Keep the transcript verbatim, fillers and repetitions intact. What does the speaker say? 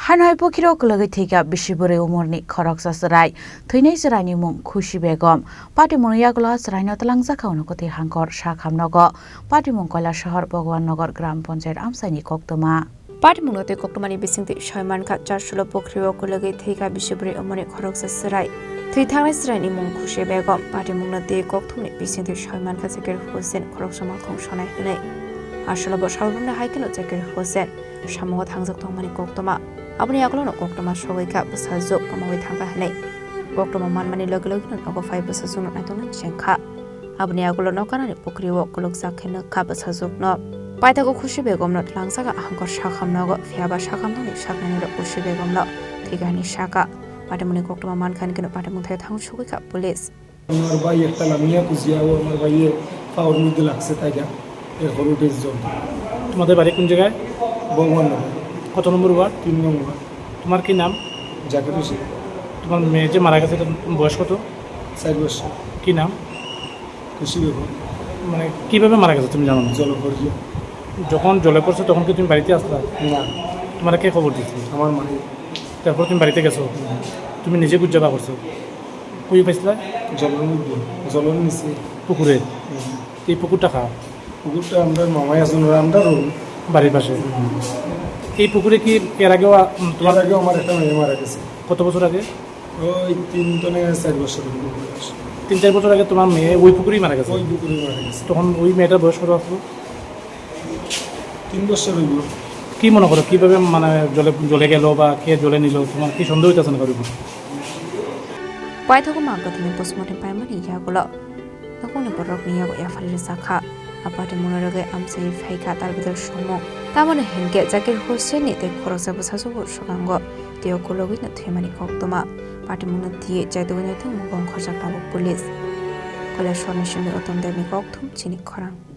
Haino hai pukhiro kwlwgwi thwikha bisi bwrwi umorni khoroksa chwrai. Thwinai chwraini mung Khushi Begum. Patimungni yagulo chwraino twlangjakha unokoti hangkor sakhamnogo. Patimung Koilashahar Bhagwan Nagar Gram Panchayat amchaini koktwma. Patimungno tei koktwmani bisingtwi soi mankha, Charsulo pukhrio kwlwgwi thwikha bisi bwrwi umorni khoroksa chwrai. Thwi thangnai chwraini mung Khushi Begum. Patimungno twi kokthumni bisingtwi soi mankha Zakir Hussain, khoroksa malkhung sonai hwnwi. Aswlabo salbrumni hai kheno Zakir Hussain samungo thangjak tongmani koktwma. Aboni yagulono koktwma sogwi kha bwsajwk kwmawi thangkha hwnwi. Koktwma manmani logi logino nogo phai bwsajwkno naitongnani chengkha. Aboni yagulo nokanani pukhrio kwlwkjak khe nukha bwsajwkno. Paithago Khushi Begumno twlangjakha hangkor sakhamnogo, phiyaba sakhamnokni saknainirok Khushi Begumno thwikha hwnwi sakha. Patimungni koktwma mankha hwnwi kheno patimung thaio thang sogwi kha police. আমার ভাই একটা লামিয়া কুজিয়া, ও আমার ভাইয়ে পাওর মধ্যে লাগছে তাইটা, এরপর উঠে জ্বলতে। তোমাদের বাড়ি কোন জায়গায়? ভগবান নগর। কত নম্বর ওয়ার্ড? তিন নম্বর। তোমার কি নাম? জাকির হোসেন। তোমার মেয়ে যে মারা গেছে, এটা বয়স কত? চার বছর। কি নাম? খুশি বেগম। মানে, কিভাবে মারা গেছে তুমি জানো না? জলে পড়িয়া। যখন জলে পড়ছে, তখন কি তুমি বাড়িতে আসলা? না। তোমার কে খবর দিয়েছিল? আমার মায়ে। তারপর তুমি বাড়িতে গেছো? হুম। তুমি নিজে খুঁজে বার করছো? কই পাইছিলা? জলের মধ্যে, জলের নিচে। পুকুরে? হুম। এই পুকুরটা কার? পুকুরটা আমরা মামাই আছেন, ওরা আমরা রুম। বাড়ির পাশে? হুম। এই পুকুরে কি এর আগেও, আ, উম, তোমার এর আগেও আমার একটা মেয়ে মারা গেছে। কত বছর আগে? ওই তিন তনে চার বছর হইল বয়স। তিন চার বছর আগে তোমার মেয়ে ওই পুকুরেই মারা গেছে? ওই পুকুরেই মারা গেছে। তখন ওই মেয়েটার বয়স কত আসলো? তিন বছর হইব। কি মনে করো, কিভাবে মানে জলে, জলে গেল বা কে জলে নিল, তোমার কি সন্দেহ হইতেছে না কারোর উপর? Paithago mangkotini postmortem paimani yagulo nokongni borokni yago yaphari rwchapkha. A patimungno rwgwi amchai phaikha tal bedal songmung. Tamoni hinkhe Zakir Hussainni tei khoroksa bwsajwkbo swkango tei o kwlwgwino thwimani koktwma. Patimungno twiwi chaitugwi naithok mung bongkhorjak tabuk police. Koilashahar ni simi Uttam Debni kokthum chini khorang.